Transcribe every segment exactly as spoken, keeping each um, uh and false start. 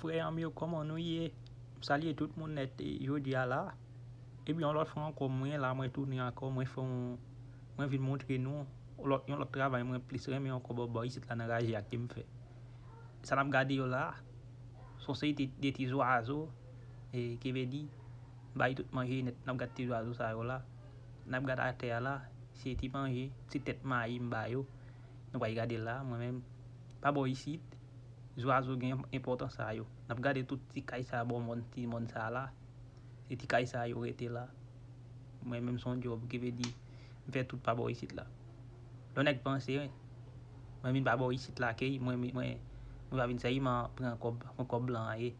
Frè an m yo, kòman nou ye? M salye tout moun nèt, e, jodi a la. Epi yon lòt fwa ankò, mwen la, mwen tounen ankò, mwen fè yon, mwen vin montre nou lòt, yon lòt travay mwen plis renmen ankò bò, bò isit la nan raje a ke m fè. Sa n ap gade yo la, se yon seri de, de ti zwazo, e, ki vle di, bay tout manje nèt, n ap gade ti zwazo sa yo la. N ap gade atè a la, se ti manje, ti tèt mayi m ba yo. Nou pral gade la, mwen menm, pa bò isit, zwazo gen enpòtans sa yo. N ap gade tout ti kay sa bò mòn, ti mòn sa la. Se ti kay sa yo rete la. Mwen menm se yon djòb ki vle di, m fè tout pa bò isit la. Lè nèg panse, mwen vin pa bò isit la, ke mwen, mwen, mwen, mwen pa vin sèlman pran kòb, pran kòb blan an ye.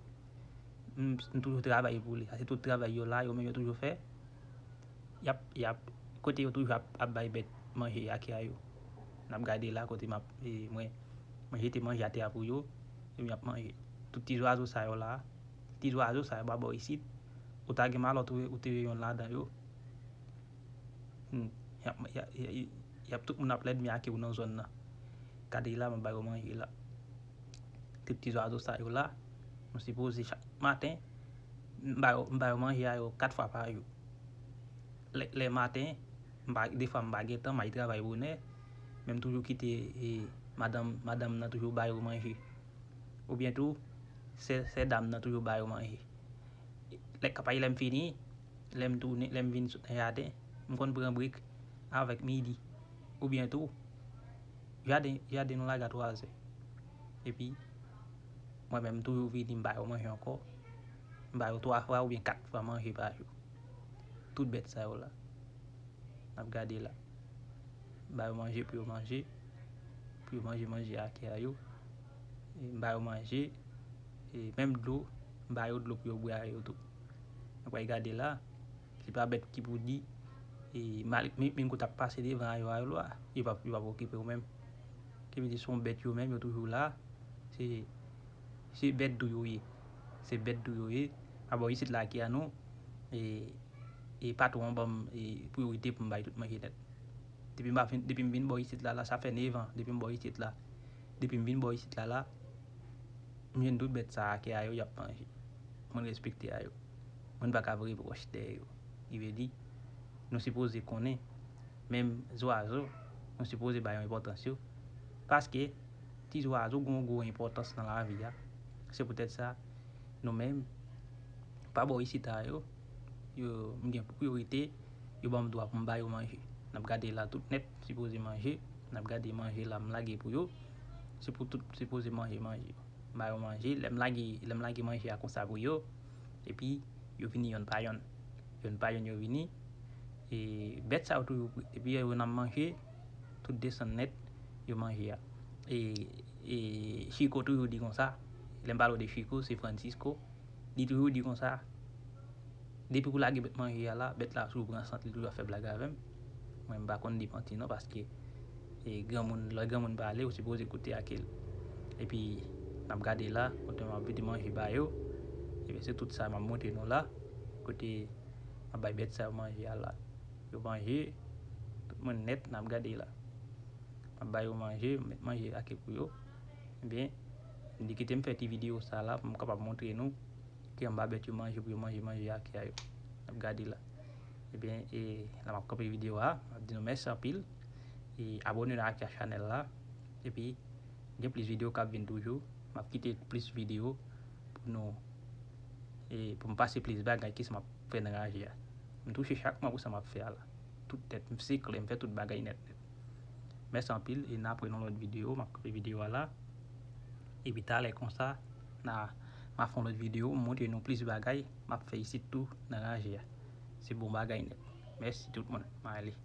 M, m toujou travay pou li. Sa se tout travay yo la, yo menm yo toujou fè. Y ap, y ap, kote yo toujou ap, ap bay bèt manje a ke a yo. N ap gade la kote m ap, e, mwen, mwen jete manje atè a pou yo, epi y ap manje. Tout ti zwazo sa yo la, ti zwazo sa yo pa bò isit, ou ta gen malòt ou, ou te yon ladan yo. Hmm. Y ap, y a, y a, y ap tout moun ap lènmi ake ou nan zòn nan. Gade la, mwen ba yo manje la. Tout ti zwazo sa yo la, nou sipoze chak maten, m ba yo, m ba yo manje a yo kat fwa pa jou. Lè, lè maten, m pa, defwa m pa gen tan, m al travay bonè, men m toujou kite, e, madanm, madanm nan toujou ba yo manje. Oubyen tou, sè, sè dam nan toujou ba yo manje. Lè k ap, lè m fini, lè m tounen, lè m vin sot nan jaden, m konn pran brek avèk midi. Oubyen tou, jaden, jaden nou lage a twazè. Epi, mwen menm, m toujou vini, m ba yo manje ankò. M ba yo twa fwa oubyen kat fwa manje pa jou. Tout bèt sa yo la. N ap gade la. M ba yo manje pou yo manje. Pou yo manje manje ake a yo. E m ba yo manje. E menm dlo, m ba yo dlo pou yo bwè a yo tou. N ap gade la. Se pa bèt ki pou di, e, mal, men, men kote ap pase devan a yo a yo la, yo p ap, yo p ap okipe yo menm. Ki vle di se yon bèt yo menm, yo toujou la. Se, se bèt dou yo ye. Se bèt dou yo ye. A bò isit la ki a nou, e, e patwon an ban m, e, priyorite pou m bay tout manje nèt. Depi m pa fin, depi m vin bò isit la, la, sa fè nèf an, depi m bò isit la. Depi m vin bò isit la, la, m jwenn tout bèt sa a ke a yo, y ap manje. Mwen respekte a yo. Mwen pa ka vre pwòch dèyè yo. Ki vle di, nou sipoze konnen, menm zwazo, nou sipoze bay yon enpòtans yo. Paske, ti zwazo gen yon gwo enpòtans nan lavi a. Se poutèt sa, nou menm, pa bò isit a yo, yo, m gen priyorite, yo ban m dwa pou m ba yo manje. N ap gade la tout nèt, sipoze manje. N ap gade manje la m lage pou yo. Se pou tout sipoze manje, manje. M ba yo manje, lè m lage, lè m lage manje a konsa pou yo, epi yo vini yonn pa yonn. Yonn pa yonn yo vini. E bèt sa yo toujou pre. Epi yo nan manje, tout desann nèt, yo manje a. E, e Chiko toujou di konsa, lè m pale w de Chiko, se Francisco. Li toujou di konsa, depi ou lage bèt manje a la, bèt la toujou pran sant, li toujou ap fè blag avè m. Mwen, m pa konn di manti non, paske, e, granmoun, lè granmoun pale, ou sipoze koute ake l. Epi, n ap gade la, kote m ap vide manje ba yo. Ebyen, se tout sa m ap montre nou la. Kote m ap bay bèt sa yo manje a la. Yo manje, tout moun nèt, n ap gade la. M ap ba yo manje, m met manje ake pou yo. Ebyen, m di kite m fè ti videyo sa la pou m kapab montre nou ke anba bèt yo manje pou yo manje manje ake a yo. N ap gade la. Ebyen, e la m ap kanpe videyo a. M ap di nou mèsi anpil. E abòne nan ake a chanèl la. Epi, gen plis videyo k ap vin toujou. M ap kite plis videyo pou nou, e pou m pase plis bagay ke sa m ap fè nan raje a. M touche chak mwa pou sa m ap fè a la. Tout tèt, m sikle, m fè tout bagay nèt nèt. Mèsi anpil, e n a pran yon lòt videyo, m ap kanpe videyo a la. Epi talè konsa, n a, m a fè yon lòt videyo, m montre nou plis bagay m ap fè isit tou nan raje a. Se bon bagay nèt. Mèsi tout moun, m ale.